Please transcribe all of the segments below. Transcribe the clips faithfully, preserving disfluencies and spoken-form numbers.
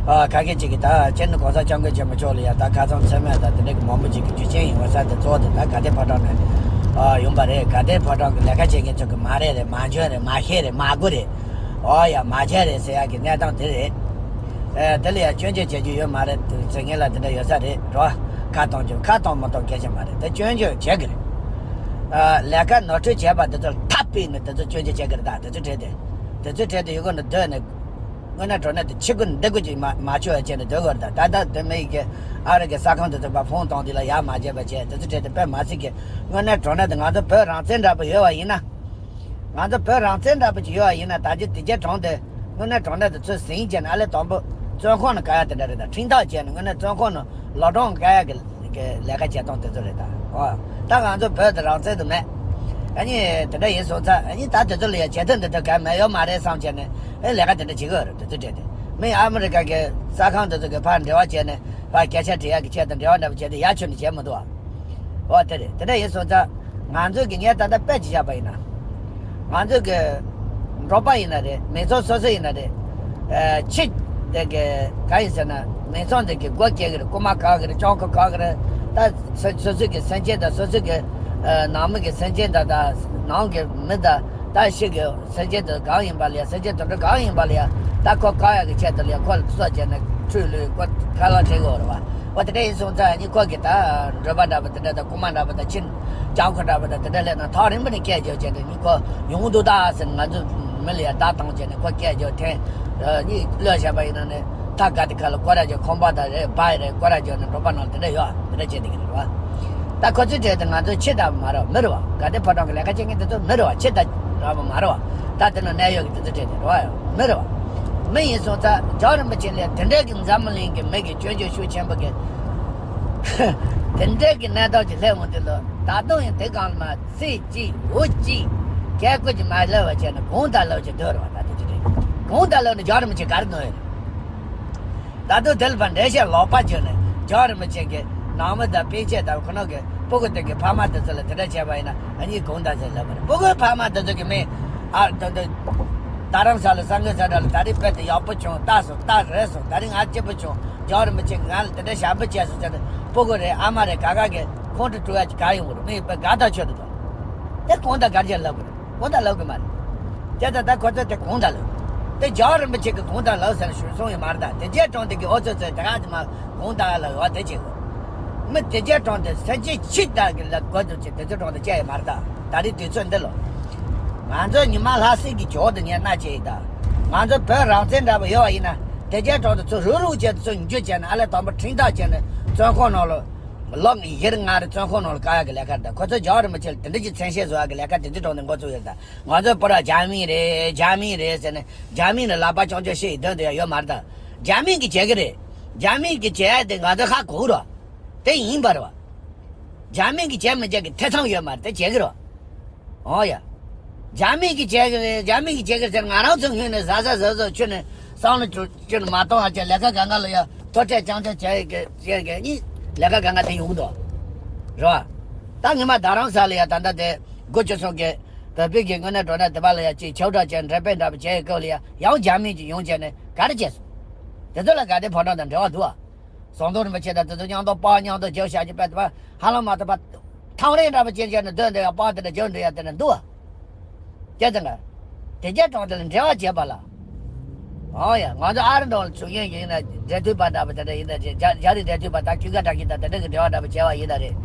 ཨ་ག་གེ་ཅིག་གི་ད་སྤྱིར་ནི་གོང་ས་སྐྱབས་མགོན་ཆེན་པོ་མཆོག་ལ་ཡ་ད་ཁ་སང་མཚན་སྨད་ད་དེ་འདྲ་གི་མང་པོ་ཅིག་གི་རྒྱུ་རྐྱེན་ཡིན་པ་ས་དེ་གཙོ་བོ་དེ་ད་དགའ་ལྡན་ཕོ་བྲང་ནས་ཨ་ཡོང་པ་རེད། དགའ་ལྡན་ཕོ་བྲང་གི་ལས་ཀ་བྱེད་མཁན་ཚོ་གི་མ་རེད་རེད། མ་འཇོན་རེད། མ་ཤེས་རེད། མ་དགོས་རེད། ཨོ་ཡ་མ་བྱས་རེད་ཟེར་ཡ་གི་གནས་སྟངས་དེ་རེད། ཨ་དེ་ལ་ཡ་སྐྱོན་བརྗོད་བྱེད་རྒྱུ་ཡོད་མ་རེད་ཟེར་མཁན་ལ་དེ་འདྲ་ཡོད་ས་རེད་རོ། ཁ་གཏོང་རྒྱུ་ཁ་གཏོང་མི་གཏོང་སྐད་ཆ་མ་རེད། དེ་སྐྱོན་བརྗོད་བྱེད་གི་རེད། ཨ་ལས་ཀ་ནོར་འཁྲུལ་བྱས་པ་དེ་ཚོ་ལ་ཐག་པས་ནས་དེ་ཚོ་སྐྱོན་བརྗོད་བྱེད་གི་རེད། ད་དེ་ཚོ་བྲལ་ཏེ་དེ་ཚོ་བྲལ་ཏེ་ཡུལ་སྐོར་ནས་སྡོད་ནས། དངོས་གནས་དྲང་གནས་དེ་ཕྱི་སྒོ་ནས་འདི་དགོས་ཀྱི་མ་མ་ཆོད་བྱས་ནས་སྡོད་དགོས་རེད། ད་ད་ལྟ་དེ་མི་ཡི་གི་ཨ་རི་གི་ས་ཁང་དེ་ཚོ་པ་ཕོན་གཏོང་དུས་ལ་ཡར་མ་བརྗེད་པ་བྱས་དེ་ཚོ་བྲལ་ཏེ་དཔེ་མ་སྲིད་ཀྱི་དངོས་གནས་དྲང་གནས་དེ་ང་ཚོ་བོད་རང་བཙན་འདྲ་པོ་ཡོད་པ་ཡིན་ན། ང་ཚོ་བོད་རང་བཙན་འདྲ་པོ་ཅིག་ཡོད་པ་ཡིན་ན་ད་ཅི་དེ་རྒྱ་གྲོང་དེ་དངོས་གནས་དྲང་གནས་དེ་ཚོས་ཟིན་བྱས་ནས་ཨ་ལས་དང་པོ་བཙོན་ཁང་ནས་བཀག་ཡ་དེ་འདྲ་རེད། ད་ཁྲིམས་ཐག་བཅད་ནས་དངོས་གནས་བཙོན་ཁང་ནས་ལོག་གྲོང་བཀག་ཡ་གི་གི་ལས་ཀ་བྱེད་སྟངས་དེ་ཚོ་རེད་ད། ཨོ། ད་ང་ཚོ་བོད་དུ་རང་བཙན་དུ་མེད། ཨ་ནི་དེ་འདྲ་ཡིན་སོང་ཙང་ཨ་ནི་ད་དེ་ཚོ་ལ་ཡ་བྱེད་ཐབས་འདི་འདྲ་གང་མེད་ཡོད་མ་རེད་བསམ་བྱས་ནས་ཨེ་ལས་ཀ་དེ་འདྲ་བྱེད་གི་ཡོད་རེད། དེ་ཚོ་བྲལ་ཏེ་མི་ཨ་མི་རི་ཀ་གི་གསར་ཁང་དེ་ཚོ་གི་ཕར་འབྲེལ་བ་བྱས་ནས་ཕར་སྐད་ཆ་དྲི་ཡ་གི་ཆེད་དུ་འབྲེལ་བ་འདྲ་པོ་བྱས་ཏེ་ཡ་ཁྱོན་ནས་བྱས་མི་འདུག་ཨ། ཨོ་དེ་རེད། དེ་འདྲ་ཡིན་སོང་ཙང་ང་ཚོ་གི་ངས་ད་ལྟ་དཔེ་ཅིག་བཞག་པ་ཡིན་ན། ང་ཚོ་གི་འབྲོག་པ་ཡིན་ན་རེད། མི་ཚང་སོ་སོ་ཡིན་ན་རེད། ཨ་ཁྱི་དེ་གི་ག་ཡིན་ཟེར་ན་མི་ཚང་དེ་གི་སྒོ་ཁྱེར་གི་རེད། རྐུ་མ་བཀག་གི་རེད། སྤྱང་ཀི་བཀག་གི་རེད། ད་སོ་སོ་སོ་སོ་གི་སེམས་ཅན་དང་སོ་སོ་གི་ཨ་ནང་མི་གི་སེམས་ཅན་དང་ད་ནང་གི་མི་དང་ད་ཕྱི་གི་སེམས་ཅན་དེ་གང་ཡིན་པ་ལ་ཡ། སེམས་ཅན་དེ་འདྲ་གང་ཡིན་པ་ལ་ཡ། ད་ཁོ་བཀག་ཡ་གི་ཆེད་དུ་ལ་ཡ་ཁོ་ལ་གསོད་བྱས་ནས་ཁྲུས་ལུས་ཁོ་ཁ་ལག་སྤྲད་གི་ཡོད་རེད་བ། འོ་དེ་འདྲ་ཡིན་སོང་ཙང་ནི་ཁོ་གི་ད་འགྲོ་པ་འདྲ་པོ་དེ་འདྲ་དང་རྐུ་མ་འདྲ་པོ་དང་ཁྱི་སྤྱང་ཁོ་འདྲ་པོ་དང་དེ་འདྲ་སླེབས་ན་ཐག་རིང་པོ་ནས་སྐད་རྒྱག་བྱས་ནས་ནི་ཁོ་ཡོང་འདུག་ད་ཟེར་ནས་ང་ཚོ་མི་ལ་ཡ་བརྡ་བཏང་བྱས་ནས་ཁོ་སྐད་རྒྱག་འཐེན་ནི་གློད་བྱས་པ་ཡིན་ན་ནི་ཐག་ག་དེ་ཁ་ལ་སྐོར་ར་རྒྱག་ཁང་པ་དང་རེད་བ་རེད་སྐོར་ར་རྒྱག་ནས་འགྲོ་པ་ནང་དེ་འདྲ་ཡོད་དེ་འདྲ་བྱས་བསྡད་ཀྱི་རེད་བ། ད་ཁོ་ཚོའི་གྲས་དེ་ང་ཚོའི་ཁྱི་ལྟ་བུ་མ་རེད་བ། མི་རེད་བ། དགའ་ལྡན་ཕོ་བྲང་གི་ལས་ཀ་བྱེད་མཁན་དེ་ཚོ་མི་རེད་བ། ཁྱི་ལྟ་བུ་མ་རེད་བ། ད་དེ་ནི་གནད་ཡོད་ཀྱི་དེ་ཚོའི་གྲས་དེ་རེད་བ། མི་རེད་བ། མི་ཡིན་སོང་ཙང་རྒྱལ་བ་རིན་པོ་ཆེ་ལས་དེ་འདྲའི་གི་འཛམ་བུ་གླིང་གི་མི་གི་སྐྱོན་བརྗོད་ཤུགས་ཆེན་པོ་གི་དེ་འདྲའི་གི་གནས་སྟངས་ཅིག་སླེབས་འོང་དུས་ལ་ད་དུང་ཡང་དེ་གང་ལ་མ་ཚིག་གཅིག་འུ་གཅིག་སྐད་ཀོ་ཅིག་མ་སླེབས་པ་བྱས་ནས་གང་ལྟར་ལོག་ཅིག་སྡོད་རེད་བ། ད་དེ་ཚོའི་གྲས་གང་ལྟར་ལོག་ནས་རྒྱལ་བ་རིན་པོ་ཆེ་ག་རེ་གནང་ཡོད་རེད། ད་དུང་དེ་ལ་ཕར་འགྲེལ་བཤད་ལོག་པ་བརྒྱབ་ནས་རྒྱལ་བ་རིན་པོ་ཆེ་གི་ནང་མི་དང་སྤུན་མཆེད་དང་ཁོ་ན་གི་སྤུ་གུ་དེ་གི་ཕ་མ་དེ་ཚོ་ལ་དེ་འདྲ་བྱས་པ་ཡིན་ན་ཨ་ནི་གང་ལྟར་ཟེར་ལབ་པ་རེད། སྤུ་གུའི་ཕ་མ་དེ་ཚོ་གི་མི་ཨ་ད་ད་རྡ་རམ་ས་ལ་ས་འགུལ་ས་འདྲ་ལ་ད་རེས་དཔེ་དེ་ཡག་པོ་བྱུང་ལྟ་སོང་ལྟ་རེད་སོང་ད་རེས་ང་སྐྱིད་པོ་བྱུང་རྒྱལ་བ་རིན་པོ་ཆེ་ང་ལ་དེ་འདྲ་ཞབས་འདེགས་བྱས་སོང་ཟེར་ནས་སྤུ་གུ་རེད་ཨ་མ་རེད་ག་ག་གི་ཁོང་ཁྲོ་དྲུད་ཡ་ག་ཡོང་གི་རེད། མི་དཔེ་དགའ་ཐག་ཆོད་དུ་འདུག་དེ་གང་ལྟར་ག་རེ་བྱས་ལབ་དགོས་རེད། གང་ལྟར་ལབ་དགོས་མ་རེད། དེ་ལྟར་ད་ཁོ་ཚོས་དེ་གང་ལྟར་ལབ། དེ་རྒྱལ་བ་རིན་པོ་ཆེ་གིས་གང་ལྟར་ལབ་ཟེར་ཞུ་སོང་ཡོད་མ་རེད། ད་དེ་རྗེས་གྲོང་དེ་གི་ཨོ་ཚོད་ཚོད་དེ་ག་ཚོད་མ་གང་ལྟར་ལབ་ཡོད་དེ་བྱེད་དགོས། མི་དེ་རྗེས་གྲོང་དེ་སེམས་ཅན་ཕྱི་ལྟར་གི་ལབ་དགོས་ཚོད་ཅིག་དེ་ཚོའི་གྲོང་དེ་བཅད་ཡོད་མ་རེད། ད་ད་རེས་དུས་ཚོད་འདི་ལོ། ང་ཚོ་ཉི་མ་ལྷ་སྲས་ཀྱི་ཇོ་བོ་དེ་ངས་མནའ་བྱས་ཡིན་ད། ང་ཚོ་བོད་རང་བཙན་འདྲ་པོ་ཡོད་པ་ཡིན་ན་དེ་རྗེས་གྲོང་དེ་ཚོ་རུག་རུག་བྱས་ཚོ་འཇུ་བྱས་ནས་ཨ་ལས་དང་པོ་ཁྲིམས་ཐག་བཅད་ནས་བཙོན་ཁང་ནང་ལ། ལོ་བཞི་ལྔ་རེ་བཙོན་ཁང་ནང་ལ་བཀག་ཡག་གི་ལས་ཀ་རེད་ད། ཁོ་ཚོས་རྒྱལ་བ་རིན་པོ་ཆེ་ལ་དེ་འདྲ་ཅིག་མཚན་ཤས་བཟོ་ཡག་གི་ལས་ཀ་དེ་ཚོའི་གྲོང་ནས་འགོ་བཙུགས་ཡོད་ད། ང་ཚོ་པུ་ར་རྒྱ་མི་རེད་རྒྱ་མི་རེད་ཟེར་ནས་རྒྱ་མི་ལ་ལག་པ་ཅོང་ཅོ་བྱེད་ཡི་དོན་དེ་ཡང་ཡོད་མ་རེད་ད། རྒྱ་མི་གིས་བྱེད་གི་རེད། རྒྱ་མི་གིས་བྱེད་ཡག་དེ་ང་ཚོ་ཧ་གོ་གི་རེད། དེ་ཡིན་པ་རེད་བ། རྒྱ་མི་གིས་བྱེད་མི་བྱེད་ཀྱི་ཐེ་ཚོམ་ཡོད་མ་རེད། དེ་བྱེད་གི་རེད། ཨོ་ཡ། རྒྱ་མི་གིས་བྱེད་གི་རེད། རྒྱ་མི་གིས་བྱེད་གི་རེད་ཟེར་ང་རང་ཚོ་སྔོན་ནས་ཟ་ཟ་ཟ་ཟ་ཁྱོད་ནས་བསམ་བློ་ཁྱོད་ཁྱོད་ནས་མ་གཏོང་བ་བྱས་ལས་ཀ་གང་ག་ལ་ཡ་མཐོ་གྲས་རྐྱང་རྐྱང་བྱས་ཡི་གེ་བྱས་གི་གཉིས་ལས་ཀ་གང་ག་དེ་ཡོང་གི་འདུག་རེད་བ། ད་ངོ་མ་རྡ་རམ་ས་ལ་ཡ་ད་ལྟ་དེ་སྒོ་ཕྱེ་སོང་གི་བོད་པའི་གི་དངོས་གནས་དྲང་གནས་དེ་པ་ལ་ཡ་ཅིག་ཆོག་གྲབས་བྱས་འབྲེལ་དཔེ་འདྲ་པོ་བྱས་ཡི་སྐབས་ལ་ཡ་ཡང་རྒྱ་མི་ཅིག་ཡོང་བྱས་ནས་ག་རེ་བྱས་སོང་། དེ་ཚོ་ལ་དགའ་ལྡན་ཕོ་བྲང་དང་འབྲེལ་བ་འདུག་བ། ཟམ་གདོང་རིན་པོ་ཆེ་དང་དེ་ཚོ་མཉམ་དུ་པར་མཉམ་དུ་རྒྱབ་བཞག་རྒྱུ་དཔེ་དེ་ཧ་ལམ་མ་ཐུབ་པ། ཐང་རེ་འདྲ་པོ་ཅན་ཅན་ནས་སྡོད་འདོད་ཡ་པར་དེ་འདྲ་རྒྱབ་འདོད་ཡ་དེ་འདྲ་འདུག་བ། དེ་ཙང་ག་དེ་རྒྱ་གྲོང་དེ་ལ་འབྲེལ་བ་བྱེད་པ་ལ། ཨོ་ཡ་ང་ཚོ་ཨ་རི་གྲོང་ལ་བྱུང་མཁན་ཡིན་ན་འབྲེལ་མཐུད་པ་འདྲ་པོ་དེ་འདྲ་ཡིན་ན་རེད། རྒྱ་རྒྱ་རིགས་འབྲེལ་མཐུད་པ་དང་ཀུན་དགའ་བཀྲ་ཤིས་དང་དེ་འདྲ་གི་འབྲེལ་བ་འདྲ་པོ་བྱས་པ་ཡིན་ན་རེད།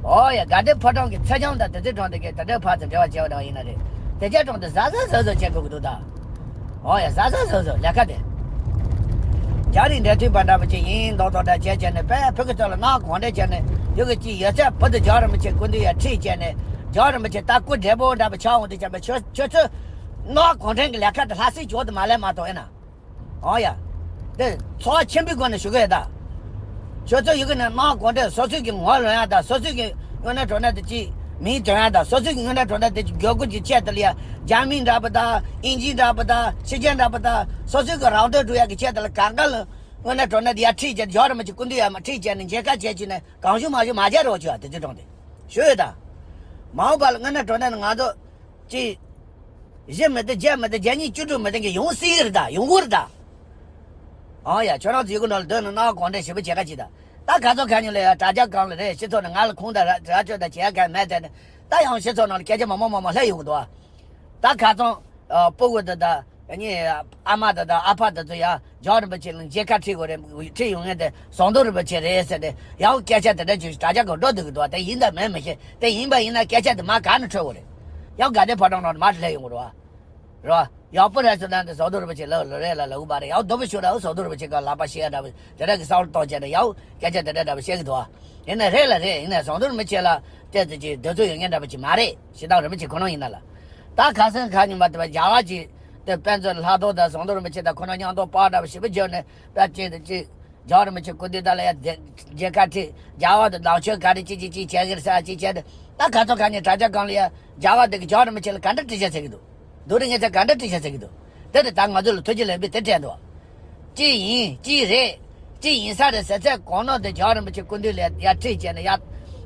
ཨོ་ཡ་དགའ་ལྡན་ཕོ་བྲང་གི་ཚེ་རྐྱང་དང་དེ་ཚོའི་གྲོང་དེ་གི་དེ་འདྲའི་ཕར་ཚུར་འབྲེལ་བ་བྱས་པ་འདྲ་པོ་ཡིན་ན་རེད། དེ་རྒྱ་གྲོང་དེ་ཟ་ཟ་ཟ་ཟ་བྱེད་དགོས་ཀྱི་འདུག་ད། ཨོ་ཡ་ཟ་ཟ་ཟ་ཟ་ལས་ཀ་དེ། རྒྱ་རིགས་འབྲེལ་མཐུད་པ་འདྲ་པོ་ཅིག་ཡིན་མདོག་མདོག་འདྲ་བྱས་བྱས་ནས་དཔེ་ཕྲུ་གུ་ཚོ་ལ་མནའ་གང་འདྲ་བྱས་ནས་ཡུལ་གྱི་ཅིག་ཡོད་ཚད་བུ་དང་རྒྱལ་བ་རིན་པོ་ཆེ་སྐུ་མདུན་ཡར་ཁྲིད་བྱས་ནས་རྒྱལ་བ་རིན་པོ་ཆེ་ལྟ་སྐུ་བགྲེས་པོ་འདྲ་པོ་ཆགས་འོང་དུས་ཙམ་པ་ཁྱོད་ཁྱོད་ཚོས་མནའ་གང་འདྲ་གི་ལས་ཀ་དེ་ལྷ་སའི་ཇོ་བོ་དེ་མ་ལས་མ་གཏོགས་ཡིན་ན། ཨོ་ཡ། དེ་ཚོར་བ་ཆེན་པོའི་སྒོ་ནས་ཞུ་གི་ཡོད་ད། ཁྱོད་ཚོ་ཡུལ་གི་ནང་དམག་གོང་འདྲས་སོ་སོའི་གི་ངོ་ལོན་ཡ་ད་སོ་སོའི་གི་དངོས་གནས་དྲང་གནས་དེ་ཅིག་མིང་དོན་ཡ་ད་སོ་སོའི་གི་དངོས་གནས་དྲང་གནས་དེ་ཅིག་མགྱོགས་ཀུན་གྱི་ཆེད་དུ་ལ་ཡ་རྒྱ་མི་འདྲ་པོ་ད་ཨིན་ཇི་འདྲ་པོ་ད་ཕྱི་རྒྱལ་འདྲ་པོ་ད་སོ་སོའི་གི་རང་དོན་སྒྲུབ་ཡ་གི་ཆེད་དུ་ལ་གང་ག་ལ་དངོས་གནས་དྲང་གནས་དེ་ཡ་ཁྲིད་བྱས་ཇོ་རི་མ་ཅིག་སྐུ་མདུན་ཡ་མ་ཁྲིད་བྱས་ནས་མཇལ་ཁ་བྱས་བྱས་ནས་གང་བྱུང་མ་བྱུང་མ་བྱས་རོགས་བྱོས་ཨ་དེ་ཚོའི་དྲང་དེ་ཞུ་ཡོད་ད། མ་འོངས་པ་ལ་དངོས་གནས་དྲང་གནས་ང་ཚོ་ཅིག་བཞི་མི་བདེ་བརྒྱད་མི་བདེ་བརྒྱད་གཉིས་བཅུ་དྲུག་མི་བདེ་གི་ཡོང་སྲིད་ཀྱི་རེད་ད། ཡོང་གི་རེད་ད། ཨང་ཡ། ཁྱོད་རང་ཚོ་ཡུལ་གྱི་ནང་ལ་སྡོད་ན་གནང་གང་འདྲ་ཞིབ་པོ་བྱེད་ཁ་ཅིག་དང་། ད་ག་ཚོད་ག་ཉིན་ལ་ཡ་དྲ་རྒྱ་སྒང་ལ་རེད། སྤྱི་ཚོགས་ནང་ང་ལ་ཁུངས་དང་ར་ར་སྤྲོད་དང་བྱེད་ཡ་ག་མེད་དེ་ནི། ད་ཡང་སྤྱི་ཚོགས་ནང་ལ་སྐད་ཆ་མང་མང་མང་མང་སླེབས་ཡོང་གི་འདུག་ཨ། ད་ཁ་སང་ཨ་སྤུ་གུ་དེ་དང་ཨ་ནི་ཨ་མ་དེ་དང་ཨ་ཕ་དེ་ཚོ་ཡ་རྒྱལ་བ་རིན་པོ་ཆེ་ལ་མཇལ་ཁ་ཁྲིད་དགོས་རེད། ཁྲིད་ཡོང་མཁན་དེ་ཟམ་གདོང་རིན་པོ་ཆེ་རེད་ཟེར་ཏེ་ཡང་སྐད་ཆ་དེ་འདྲ་ཅིག་དྲ་རྒྱ་སྒང་འགྲོ་སྡོད་ཀྱི་འདུག་ཨ། དེ་ཡིན་དང་མིན་མི་ཤེས། དེ་ཡིན་པ་ཡིན་ན་སྐད་ཆ་དེ་མར་ག་ནས་འཕྲོད་དགོས་རེད། ཡང་དགའ་ལྡན་ཕོ་བྲང་ནང་ནས་མར་སླེབས་ཡོང་གི་རེད་བ། རེད་བ། ཡག་པོ་རེད་ཟེར་ན་འདི་ཟམ་གདོང་རིན་པོ་ཆེ་ལགས་ལ་རེད་ལ་ལབ་གི་མ་རེད། ཡང་སྡུག་པོ་ཤོར་ན་ཟམ་གདོང་རིན་པོ་ཆེ་ག་ལག་པ་བཤད་ཡ་འདྲ་པོ་དེ་འདྲ་གི་བསམ་བློ་གཏོང་བྱས་ནས་ཡང་སྐད་ཆ་དེ་འདྲ་འདྲ་པོ་བཤད་གི་འདུག་ཨ། ཡིན་ན་རེད་ལ་རེད། ཡིན་ན་ཟམ་གདོང་རིན་པོ་ཆེ་ལ་དེ་ཚོ་ཅིག་འདོད་ཚུལ་ཡོད་མཁན་འདྲ་པོ་ཅིག་མ་རེད། སྤྱིར་བཏང་རིན་པོ་ཆེ་ཁོ་རང་ཡིན་ན་ལ། ད་ཁ་སང་ཁ་ཉིན་མ་དེ་བ་རྒྱ་གར་གྱི་དེ་དཔེ་མཛོད་ལྷག་རྡོར་དང་ཟམ་གདོང་རིན་པོ་ཆེ་དང་ཁོ་རང་མཉམ་དུ་པར་འདྲ་པོ་ཞིབ་པོ་བརྒྱབ་ནས་དཔེ་ཅིག་དེ་ཅིག་རྒྱལ་བ་རིན་པོ་ཆེ་སྐུ་མདུན་དག་ལ་ཡ་མཇལ་ཁ་ཁྲིད། རྒྱལ་བ་དང་ནང་ཆོས་ག་རེ་ཅི་ཅི་ཅི་བྱས་གི་རེད་ཟེར་ཅི་བྱས་ཏེ། ད་ག་ཚོད་ག་ནས་དྲ་རྒྱ་སྒང་ལ་ཡ་རྒྱལ་བ་དེ་གི་རྒྱལ་བ་རིན་པོ་ཆེ་ལ་ག་འདྲ་དྲི་བཤད་བྱེད་ཀྱི་འདུག་སྡུག་རུ་ངེད་ཚོ་ག་འདྲ་དྲི་བཤད་བྱེད་ཀྱི་འདུག་དེ་དེ་ད་ང་ཚོ་ལ་ཐུགས་རྗེ་ལེགས་འབུལ་དེ་སྤྲད་འདུག་ཅི་ཡིན་ཅི་རེད། ཅི་ཡིན་ས་རེད་ཟེར་ཚད་གང་ནོ་དེ་རྒྱལ་བ་རིན་པོ་ཆེ་སྐུ་མདུན་ལ་ཡ་ཁྲིད་བྱས་ནས་ཡ།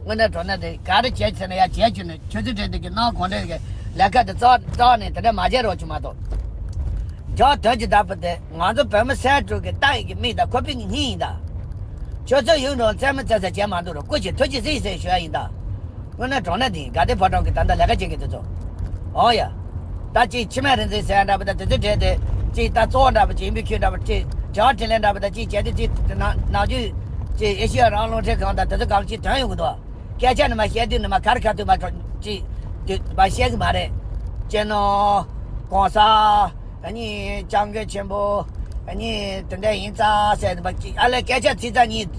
དངོས་གནས་དྲང་གནས་དེ་ག་རེ་བྱས་ཟེར་ན་ཡ་བྱས་བྱུང་ནས་ཆུ་ཚོད་དྲན་དེ་གི་གནང་གང་འདྲ་གི་ལས་ཀ་དེ་རྩ་རྩ་ནས་དེ་འདྲ་མ་བྱས་རོགས་བྱུང་མ་གཏོགས། ཇོ་དོན་གྱི་བདག་པོ་དེ་ང་ཚོ་བོད་མི་སེར་ཕྲུག་གི་ལྟ་ཡི་གི་མིག་དང་ཁོ་པའི་སྙིང་ཡིན་ད། ཁྱོད་ཚོ་ཡུལ་འགྲོ་རྩེད་མོ་རྩེ་ས་བྱས་མ་འདུག་རོ། སྐུ་མཁྱེན་ཐུགས་རྗེ་གཟིགས་ཟེར་ཞུ་ཡ་ཡིན་ད། དངོས་གནས་དྲང་གནས་དེ་ཡིན། དགའ་ལྡན་ཕོ་བྲང་གི་ད་ལྟ་ལས་ཀ་བྱེད་མཁན་དེ་ཚོ། འོ་ཡ། ད་ཅིག་འཆི་མེད་རིག་འཛིན་ཟེར་ཡ་འདྲ་པོ་ད་དེ་ཚོ་བྲལ་ཏེ། ཅིག་ད་གཙོ་བོ་འདྲ་པོ་ཅིག་ཡིན་པའི་ཁྱོད་འདྲ་པོ་ཅིག་བྱ་བ་དྲིན་ལན་འདྲ་པོ་ད་ཅིག་བྱས་ཏེ་ཅིག་ནང་ནང་རྒྱུད་ཅིག་ཨེ་ཤི་ཡ་རང་དབང་རླུང་འཕྲིན་ཁང་དང་དེ་ཚོ་གང་ཅིག་དོན་ཡོང་གི་འདུག་སྐད་ཆ་ནི་མ་བཤད་དུས་ནི་མ་གར་ཁ་ཐུག་མ་གྲོ་ཅི། དུས་མ་བཤད་གི་མ་རེད། སྤྱི་ནོར། གོང་ས། ཨ་ནི་སྐྱབས་མགོན་ཆེན་པོ། ཨ་ནི་དེ་འདྲ་ཡིན་ཙང་ཟེར་ནི་མ་ཅི་ཨ་ལས་སྐད་ཆ་ཚིག་ཙམ་གཉིས།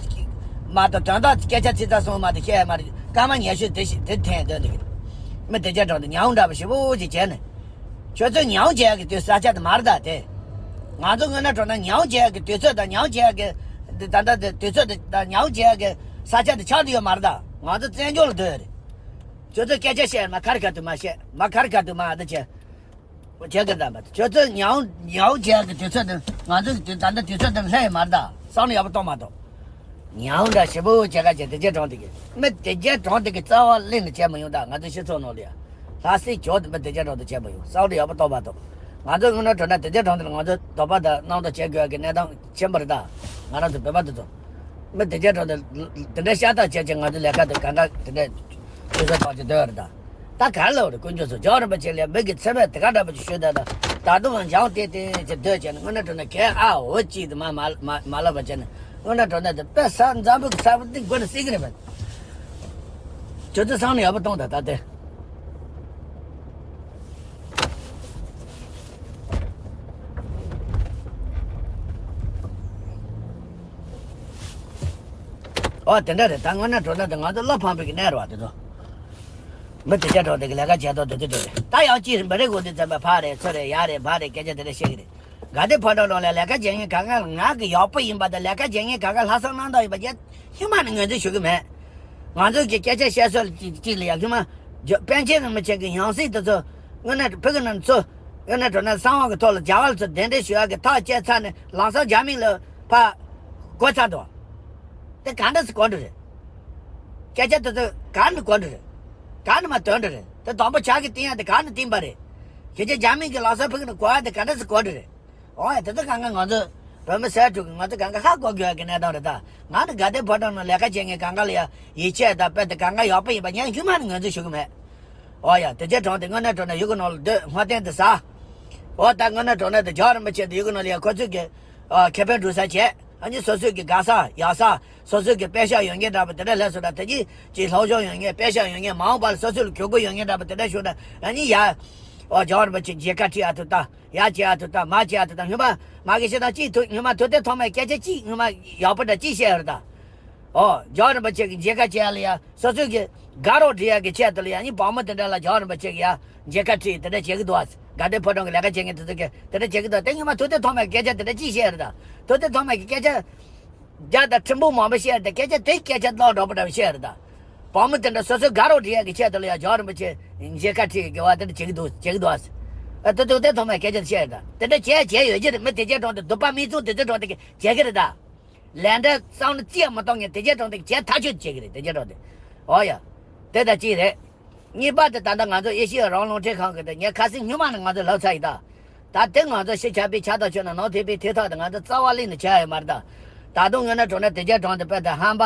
མ་གཏོགས་དོན་དག་སྐད་ཆ་ཚིག་ཙམ་གསུངས་མ་གཏོགས་བཤད་ཡ་མ་རེད། སྐར་མ་ཉི་ཤུ་དེ་ཞིག་དེ་འཐེན་སྡོད་འདུག་མི་དེ་རྒྱ་གྲོང་དུ་ཉམས་འདྲ་པོ་ཞེ་པོ་ཅིག་བྱས་ནས། ཁྱོད་ཚོས་ཉམས་བྱེད་ཡག་གི་དུས་ས་ཆ་དེ་མ་རེད་ད་དེ། ང་ཚོ་དངོས་གནས་དྲང་གནས་ཉམས་བྱེད་ཡག་གི་དུས་ཚོད་དང་ཉམས་བྱེད་ཡག་གི་འདི་ད་ལྟ་འདི་དུས་ཚོད་དེ་དང་ཉམས་བྱེད་ཡག་གི་ས་ཆ་དེ་ཆགས་ཀྱི་ཡོད་མ་རེད་ད། ང་ཚོ་བཙན་བྱོལ་ལ་སྡོད་ཡོད་རེད། ཁྱོད་ཚོས་སྐད་ཆ་བཤད་མ་ཁར་ཁ་ཐུག་མ་བཤད་མ་ཁར་ཁ་ཐུག་མ་ཨ་ད་བྱས། བྱེད་གི་ད་མ་ཁྱོད་ཚོས་ཉམས་ཉམས་བྱེད་ཡག་གི་དུས་ཚོད་དེ་ང་ཚོ་གི་དུས་ད་ལྟ་དུས་ཚོད་དེ་སླེབས་ཡོད་མ་རེད་ད། བསམ་བློ་ཡག་པོ་གཏོང་མ་གཏོང་། ཉམས་འདྲ་ཞེ་པོ་བྱེད་ཁ་བྱེད་དེ་རྒྱ་གྲོང་དེ་གི་མི་དེ་རྒྱ་གྲོང་དེ་གི་རྩ་བ་གླེང་ནས་བྱས་མི་ཡོང་ད། ང་ཚོ་སྤྱི་ཚོགས་ནང་ལ་ཡ་ལྷ་སའི་ཇོ་དེ་མི་དེ་རྒྱ་གྲོང་དུ་བྱས་མི་ཡོང་། བསམ་བློ་ཡག་པོ་གཏོང་མ་གཏོང་། ང་ཚོ་དངོས་གནས་དྲང་གནས་དེ་རྒྱ་གྲོང་དེ་ལ་ང་ཚོ་དོགས་པ་དང་རྣམ་རྟོག་བྱེད་དགོས་ཀྱི་གནས་སྟངས་ཆེན་པོ་རེད་ད། ང་རང་ཚོ་བོད་པ་དེ་ཚོ་མི་དེ་རྒྱ་གྲོང་དེ་དེ་འདྲ་ཤ་སྟག་བྱས་བྱས་ང་ཚོ་ལས་ཀ་དེ་གང་ག་དེ་འདྲ་ཆུ་ཚོད་ཐོག་ཅིག་སྡོད་ཡོད་རེད་ད། ད་ག་ལ་བར་དཀོན་མཆོག་གསུམ་རྒྱལ་བ་རིན་པོ་ཆེ་ལ་མི་གི་མཚན་སྨད་དེ་ག་འདྲ་པོ་ཅིག་ཞུས་ད་ད་ད་དུང་འཇང་ཏེ་ཏེ་ཅིག་སྡོད་བྱས་ནས་དངོས་གནས་དྲང་གནས་གལ་ཨ་འོ་ཅིག་དུ་མ་མ་མ་མ་ལབ་པ་བྱས་ནས་དངོས་གནས་དྲང་གནས་དེ་དཔེ་ས་འཛམ་བུ་གི་ས་བུ་འདི་མགོ་ནས་སྲིད་གི་རེད་པས། ཁྱོད་ཚོ་སང་ནས་ཡག་པོ་གཏོང་ད་ད་དེ། ཨོ་དེ་འདྲ་རེད་ད། དངོས་གནས་དྲང་གནས་དེ་ང་ཚོ་བློ་ཕམ་པའི་གི་གནས་རེད་བ་དེ་ཚོ། མི་དེ་ཚོ་གྲོགས་དེ་གི་ལས་ཀ་བྱེད་དོ་དེ་ཚོ་གྲོགས་རེད། ད་ཡང་ཅི་རེད་འབའ་རེད་གོ་དེ་ཚོ་བ་ཕ་རེད་ཚོ་རེད་ཡ་རེད་བ་རེད་སྐད་ཆ་དེ་འདྲ་བཤད་གི་རེད། དགའ་ལྡན་ཕོ་བྲང་ནང་ལ་ལས་ཀ་བྱེད་མཁན་གང་ག་ལ་ང་གི་ཡག་པོ་ཡིན་པ་དང་ལས་ཀ་བྱེད་མཁན་གང་ག་ལྷག་བསམ་རྣམ་དག་ཡིན་པ་བྱས་སྔོན་མ་ནས་ངོས་འཛིན་ཞུ་གི་མེད། ང་ཚོ་གི་སྐད་ཆ་བཤད་སྲོལ་གཅིག་གཅིག་ལ་ཡ་སྔོན་མ་ཇོ་པཎ་ཆེན་རིན་པོ་ཆེ་གི་ཡང་སྲིད་དེ་ཚོ་དངོས་གནས་ཕ་གི་རྣམས་ཚོ་དངོས་གནས་དྲང་གནས་གསང་བ་གི་ཐོག་ལ་རྒྱ་གར་ཚོ་གདན་འདྲེན་ཞུ་ཡག་གི་ཐག་བཅད་ཚར་ནས་ལམ་སང་རྒྱ་མི་ལ་ཕར་བགོས་ཚར་འདུག་དེ་ག་འདྲ་སེ་གོ་འགྲོ་རེད། སྐད་ཆ་དེ་ཚོ་ག་ནས་གོ་འགྲོ་རེད། ག་ནས་མ་ཐོན་འགྲོ་རེད། དེ་དང་པོ་བྱ་གི་བསྟན་ཡ་དེ་ག་ནས་བསྟན་པ་རེད། ཁྱེད་ཀྱི་རྒྱ་མི་གི་ལམ་སང་ཕ་གི་ནས་གོ་ཡ་དེ་ག་འདྲ་སེ་གོ་འགྲོ་རེད། འོ་ཡ་དེ་ཚོ་གང་ག་ང་ཚོ་བོད་མི་སེར་ཕྲུག་གི་ང་ཚོ་གང་ག་ཧ་གོ་དགོས་ཡ་གི་གནས་སྟངས་རེད་ད། ང་ནི་དགའ་ལྡན་ཕོ་བྲང་ནང་ལས་ཀ་བྱེད་མཁན་གང་ག་ལ་ཡ་ཡིད་ཆེས་དང་དཔེ་དེ་གང་ག་ཡག་པོ་ཡིན་པ་ངས་སྔོན་མ་ནས་ངོས་འཛིན་ཞུ་གི་མེད། འོ་ཡ་དེ་རྗེས་གྲོང་དེ་དངོས་གནས་དྲང་གནས་ཡུལ་གི་ནང་ལ་སྡོད་སྔོན་རྟེན་དུ་ཟ། འོ་ད་དངོས་གནས་དྲང་གནས་དེ་རྒྱལ་བ་རིན་པོ་ཆེ་དེ་ཡུལ་གི་ནང་ལ་ཡ་ཁོ་ཚོས་གི་ཨ་ཁེ་ཕན་སྒྲུབ་ས་བྱས། ཨ་ནི་སོ་སོའི་གི་དགའ་ས་ཡག་ས། སོ་སོའི་གི་པེ་ཤག་ཡོད་མཁན་འདྲ་པོ་དེ་འདྲ་ལས་སུ་འདྲ་དེ་གྱིས་ཀྱི་སློབ་སྦྱོང་ཡོད་མཁན་པེ་ཤག་ཡོད་མཁན་མ་འོངས་པ་ལ་སོ་སོ་ལ་གྱོང་གུན་ཡོད་མཁན་འདྲ་པོ་དེ་འདྲ་ཞུ་ན་ཨ་ནི་ཡ། ཨོ་རྒྱལ་བ་རིན་པོ་ཆེ་མཇལ་ཁ་ཁྲིད་ཨ་ཐུབ་ད། ཡ་བྱེད་ཨ་ཐུབ་ད་མ་བྱེད་ཨ་ཐུབ་ད་སྔོན་མ་མ་གི་ཤེས་དང་གཅིག་ཐུག་སྔོན་མ་ཐུག་དེ་ཐོག་མའི་སྐད་ཆ་གཅིག་སྔོན་མ་ཡག་པོ་འདྲ་གཅིག་བཤད་ཡོད་རེད་ད། ཨོ་རྒྱལ་བ་རིན་པོ་ཆེ་གི་མཇལ་ཁ་བྱེད་ཡ་ལ་ཡ་སོ་སོའི་གི་དགའ་རོགས་སྒྲིག་ཡ་གི་ཆེད་དུ་ལ་ཡ་ནི་བག་མོ་དེ་འདྲ་ལ་རྒྱལ་བ་རིན་པོ་ཆེ་གི་ཡ་མཇལ་ཁ་ཁྲིད་དེ་འདྲ་བྱེད་གི་འདུག་ཨ། དགའ་ལྡན་ཕོ་བྲང་གི་ལས་ཀ་བྱེད་མཁན་དེ་ཚོ་གི་དེ་འདྲ་བྱེད་གི་འདུག་དེ་སྔོན་མ་ཐུག་དེ་ཐོག་མའི་སྐད་ཆ་དེ་འདྲ་གཅིག་བཤད་ཡོད་རེད་ད། ཐུག་དེ་ཐོག་མའི་སྐད་ཆ། རྒྱ་དང་ཁྲིམས་དཔོན་མང་པོ་བཤད་དེ་སྐད་ཆ་དེ་སྐད་ཆ་ལོག་འགྲོ་པོ་འདྲ་བཤད་རེད་ད། བག་མོ་དེ་འདྲ་སོ་སོའི་དགའ་རོགས་སྒྲིག་ཡ་གི་ཆེད་དུ་ལ་ཡ་རྒྱལ་བ་རིན་པོ་ཆེ་མཇལ་ཁ་ཁྲིད་དགེ་བ་དེ་འདྲ་བྱེད་ཀྱི་འདུག་བྱེད་ཀྱི་འདུག་ཨ། ཨ་དེ་དུས་དེ་ཐོག་མའི་སྐད་ཆ་དེ་བཤད་རེད་ད། དེ་འདྲ་བྱས་བྱས་ཡོད་ཀྱི་རེད། མི་དེ་རྗེས་གྲོང་དེ་སྡུག་པ་མི་ཚུགས་དེ་ཚོའི་གྲོང་དེ་གི་བྱེད་ཀྱི་རེད་ད། ལས་འབྲས་བསམ་བློ་ཅི་ཡང་མ་གཏོང་མཁན་དེ་རྗེས་གྲོང་དེ་གི་བྱས་ཐག་ཆོད་བྱེད་ཀྱི་རེད་དེ་རྗེས་གྲོང་དེ། ཨོ་ཡ། དེ་ད་ཅི་རེད། གཉིས་པ་དེ་ད་ལྟ་ང་ཚོ་ཨེ་ཤི་ཡ་རང་དབང་རླུང་འཕྲིན་ཁང་གི་དེ་ངས་ཁ་སང་སྔོན་མ་ནས་ང་ཚོ་ལབ་ཚར་ཡིན་ད། ད་དེ་ང་ཚོ་ཕྱི་ཁྱབ་པའི་ཆ་ཐག་ཆོད་ན་ནང་ཐེབས་པའི་ཐེབས་ཐག་དེ་ང་ཚོ་རྩ་བ་ལེན་ནས་ཆགས་ཡོད་མ་རེད་ད། ད་དུང་དངོས་གནས་དྲང་གནས་དེ་རྒྱ་གྲོང་དེ་དཔེ་དེ་ཧམ་པ།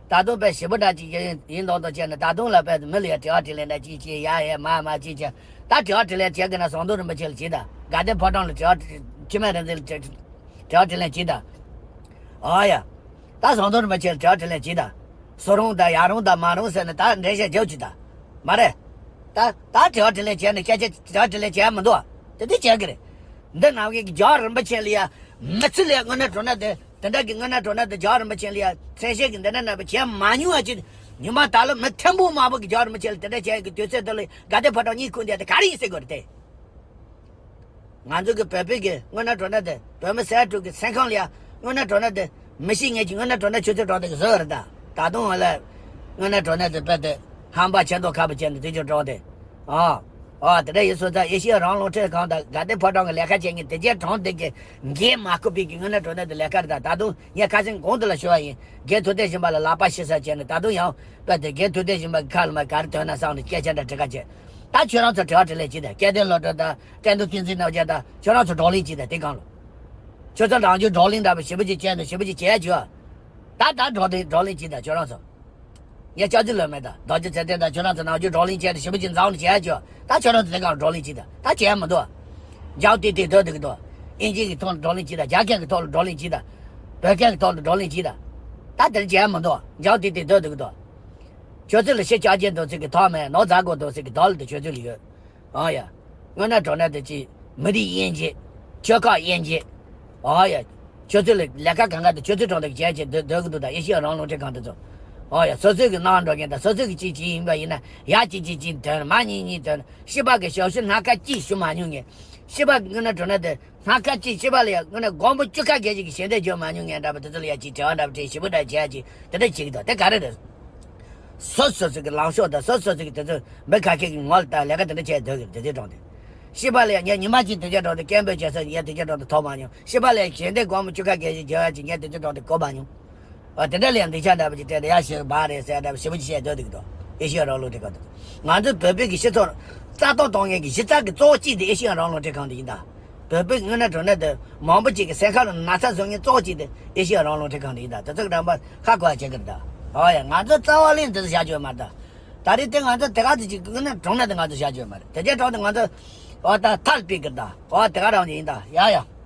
ད་དུང་དཔེ་ཞེ་པོ་འདྲ་ཅིག་ཡིན་ཡིན་མདོག་མདོག་བྱས་ནས་ད་དུང་ལ་དཔེ་དེ་མི་ལ་ཡ་དྲི་བ་དྲིས་ལན་འདྲ་ཅིག་བྱས། ཡ་ཡ་མ་མ་ཅིག་བྱས། ད་དྲི་བ་དྲིས་ལན་བྱེད་དགོས་ན་ཟམ་གདོང་རིན་པོ་ཆེ་ལ་བྱེད་ད། དགའ་ལྡན་ཕོ་བྲང་ལ་དྲི་བ་དྲི་འཆི་མེད་རིག་འཛིན་ལ་དྲི་དྲི་བ་དྲིས་ལན་བྱེད་ད། ཨོ་ཡ། ད་ཟམ་གདོང་རིན་པོ་ཆེ་ལ་དྲི་བ་དྲིས་ལན་བྱེད་ད། སུ་རུང་ད་ཡ་རུང་ད་མ་རུང་ཟེར་ནས་ད་འགྲེལ་བཤད་རྒྱབ་ཅིག་ད། མ་རེད། ད་ད་དྲི་བ་དྲིས་ལན་བྱས་ནས་སྐད་ཆ་དྲི་བ་དྲིས་ལན་བྱས་མི་འདུག་ཨ། དེ་འདྲ་བྱས་གི་རེད། འདི་ནང་གི་རྒྱལ་བ་རིན་པོ་ཆེ་ལ་ཡ་མི་ཚེ་ལ་ཡ་དངོས་གནས་དྲང་གནས་དེ་དེ་འདྲ་གི་དངོས་གནས་དྲང་གནས་དེ་རྒྱལ་བ་རིན་པོ་ཆེ་ལ་ཡ་མཚན་བཤད་གི་འདི་འདྲ་ན་བྱས་མ་མྱོང་བ་ཅིག་ཉི་མ་ད་ལོ་མི་ཐེན་པོ་མང་པོ་གི་རྒྱལ་བ་རིན་པོ་ཆེ་ལ་དེ་འདྲ་བྱས་གི་དུས་ཚོད་དེ་ལ་དགའ་ལྡན་ཕོ་བྲང་གཉིད་ཁུག་འདི་དེ་ག་རེ་ཡིན་ཟེར་དགོས་རེད་དེ། ང་ཚོ་གི་བོད་པའི་གི་དངོས་གནས་དྲང་གནས་དེ་བོད་མི་སེར་ཕྲུག་གི་སེམས་ཁམས་ལ་ཡ་དངོས་གནས་དྲང་གནས་དེ་མི་ཤེས་ངེས་ཀྱི་དངོས་གནས་དྲང་གནས་ཆུ་ཚོད་དྲང་དེ་གི་བཟོ་རེད་ད། ད་དུང་ང་ལ་དངོས་གནས་དྲང་གནས་དེ་དཔེ་དེ་ཧམ་པ་ཆེ་མདོག་ཁ་པོ་བྱས་ནས་དེ་ཅུང་དྲང་དེ། ཨ། ཨ་དེ་འདྲ་ཡིན་སོང་ཙང་ཨེ་ཤེ་ཡ་རང་དབང་རླུང་འཕྲིན་ཁང་དང་དགའ་ལྡན་ཕོ་བྲང་གི་ལས་ཀ་བྱེད་མཁན་དེ་རྒྱ་གྲོང་དེ་གི་འགན་མ་འཁུར་བའི་གི་དངོས་གནས་དྲང་གནས་དེ་ལས་ཀ་རེད་ད། ད་དུང་ངས་ཁ་སང་གོང་དུ་ལ་ཞུ་བ་ཡིན། རྒན་ཐུབ་བསྟན་ཞིང་པ་ལ་ལག་པ་ཕྱི་ས་བྱས་ནས་ད་དུང་ཡང་དཔེ་དེ་རྒན་ཐུབ་བསྟན་ཞིང་པ་གི་ཁ་ལ་མ་ག་རེ་དོན་ན་བསམ་ནས་སྐད་ཆ་འདྲ་དྲི་ཁ་བྱས། ད་ཁྱོད་རང་ཚོ་དྲི་བ་དྲིས་ལན་བྱེད་དང་སྐལ་ལྡན་སློབ་གྲོགས་དང་བསྟན་རྡོར་བསྟན་འཛིན་རྣམ་རྒྱལ་དང་ཁྱོད་རང་ཚོ་བགྲོ་གླེང་བྱེད་དང་དེ་གང་ལ། ཁྱོད་ཚོ་རང་ཚོ་བགྲོ་གླེང་འདྲ་པོ་ཞེ་པོ་ཅིག་བྱས་ནས་ཞེ་པོ་ཅིག་བྱས་བྱོས། ད་ད་བགྲོ་གླེང་བགྲོ་གླེང་བྱེད་དང་ཁྱོད་རང་ཚོ། ངས་སྐྱག་རྫུན་ལབ་མེད་ད། རྡོ་རྗེ་ཚེ་བརྟན་དང་ཁྱོད་རང་ཚོ་ནམ་རྒྱུན་བགྲོ་གླེང་བྱས་ནས་ཞེ་པོ་ཅིག་འཛོམས་ནས་བྱས་བྱོས། ད་ཁྱོད་རང་ཚོ་དེ་གང་བགྲོ་གླེང་བྱེད་དང་ད་བྱས་མི་འདུག་འཇའ་ཏིག་ཏིག་སྡོད་འདུག་གི་འདུག་ཨིན་ཇི་གི་ཐོག་ལ་བགྲོ་གླེང་བྱེད་དང་རྒྱ་སྐད་ཀྱི་ཐོག་ལ་བགྲོ་གླེང་བྱེད་དང་། བོད་སྐད་ཀྱི་ཐོག་ལ་བགྲོ་གླེང་བྱེད་དང་། ད་དེར་བྱས་མི་འདུག་འཇའ་ཏིག་ཏིག་སྡོད་འདུག་གི་འདུག་ཁྱོད་ཚོ་ལ་ཤི་ཆགས་རྒྱུ་འདུག་ཟེར་གི་ཐག་མེད། ནོར་འཛག་དགོས་འདུག་ཟེར་གི་དོགས་ལ་དེ་ཁྱོད་ཚོ་ལ་ཡོད། ཨང་ཡ། དངོས་གནས་དྲང་གནས་དེ་ཅི། མི་རིགས་དབྱེ་འབྱེད། ཆོལ་ཁ་དབྱེ་འབྱེད། ཨང་ཡ། ཁྱོད་ཚོ་ལ་ལས་ཀ་གང་ག་དེ་ཁྱོད་ཚོ་དྲང་གནས་བྱས་བྱས་སྡོད་སྡོད་གི་འདུག་ད་ཨེ་ཤེ་ཡ་རང་དབང་རླུང་འཕྲིན་ཁང་དེ་ཚོ། ཨང་ཡ། སོ་སོས་གི་གནང་འགྲོ་མཁན་དང་སོ་སོས་གི་གཅིག་གཅིག་ཡིན་པ་ཡིན་ན་ཡ་གཅིག་གཅིག་གཅིག་དོན་མ་གཉིས་གཉིས་དོན་ཞི་བ་གི་ཞབས་ཞུ་སྣ་ཁ་གཅིག་ཞུ་མ་མྱོང་ངས། ཞི་བ་གི་དངོས་གནས་དྲང་གནས་དེ། སྣ་ཁ་གཅིག་ཕྱི་པ་ལ་ཡང་དངོས་གནས་སྒོར་མོ་བཅུ་ཁ་བརྒྱད་ཅིག་གི་ཞལ་འདེབས་བྱེད་མ་མྱོང་ངས་འདྲ་པོ་དེ་ཚོ་ལ་ཡང་ཅིག་དྲི་བ་འདྲ་པོ་དྲིས་ཞིབ་པོ་འདྲ་བྱས་ཅིག་དེ་འདྲ་བྱེད་ཀྱི་འདུག་དེ་ག་རེ་རེད། སོ་སོ་སོ་གི་ལངས་ཕྱོགས་དང་སོ་སོ་སོ་གི་དེ་ཚོ་མི་ཁ་ཤས་ཀྱི་ངོ་ལ་ལྟ་ལས་ཀ་དེ་འདྲ་བྱས་སྡོད་ཀྱི་རེད་དེ་ཚོའི་གྲོང་དེ། ཕྱི་པ་ལ་ཡང་ངས་ཉི་མ་གཅིག་དེ་ཚོའི་གྲོང་དེ་སྐད་འབོད་བྱས་སོང་ངས་དེ་ཚོའི་གྲོང་དེ་ཐོབ་མ་མྱོང་། ཕྱི་པ་ལ་ཡང་ཞལ་འདེབས་སྒོར་མོ་བཅུ་ཁ་བརྒྱད་ཅིག་བརྒྱབ་ཡ་ཅིག་ངས་དེ་ཚོའི་གྲོང་དེ་གོ་མ་མྱོང་། ཨ་དེ་འདྲ་ལ་ཡང་འདི་ཆ་འདྲ་པོ་ཅིག་སྤྲད་ནས་ཡ་ཞེ་གི་བག་རེད་ཟེར་འདྲ་པོ་ཞེ་པོ་ཅིག་བཤད་སྡོད་འདུག་གི་འདུག་ཨེ་ཤེ་ཡ་རང་དབང་རླུང་འཕྲིན་ཁང་དེ་ཚོ། ང་ཚོའི་བོད་པའི་གི་སྤྱི་ཚོགས་རྩ་གཏོར་གཏོང་མཁན་གི་གཞི་རྩ་གི་གཙོ་བོ་གཅིག་དེ་ཨེ་ཤེ་ཡ་རང་དབང་རླུང་འཕྲིན་ཁང་དེ་ཡིན་ད། བོད་པའི་དངོས་གནས་དྲང་གནས་དེ་མང་པོ་ཅིག་གི་སེམས་ཁ་ལ་ན་ཚ་བཟོ་མཁན་གཙོ་བོ་གཅིག་དེ་ཨེ་ཤེ་ཡ་རང་དབང་རླུང་འཕྲིན་ཁང་དེ་ཡིན་ད། དེ་ཚོ་གི་འགྲམ་པ་ཧ་གོ་ཡ་བྱེད་གི་རེད་ད། ཨོ་ཡ། ང་ཚོ་རྩ་བ་ལེན་དེ་ཚོ་བྱ་རྒྱུ་ཡོད་མ་རེད་ད། ད་རེས་དེ་ང་ཚོ་དེ་ག་ཚོད་ཅིག་དངོས་གནས་དྲང་གནས་དེ་ང་ཚོ་བྱ་རྒྱུ་ཡོད་མ་རེད། དེ་རྒྱ་གྲོང་དེ་ང་ཚོ་ཨོ་ད་ཐལ་སྤེལ་གི་རེད་ད། ཨོ་དེ་ག་རང་ཡིན་ད། ཡ་ཡ།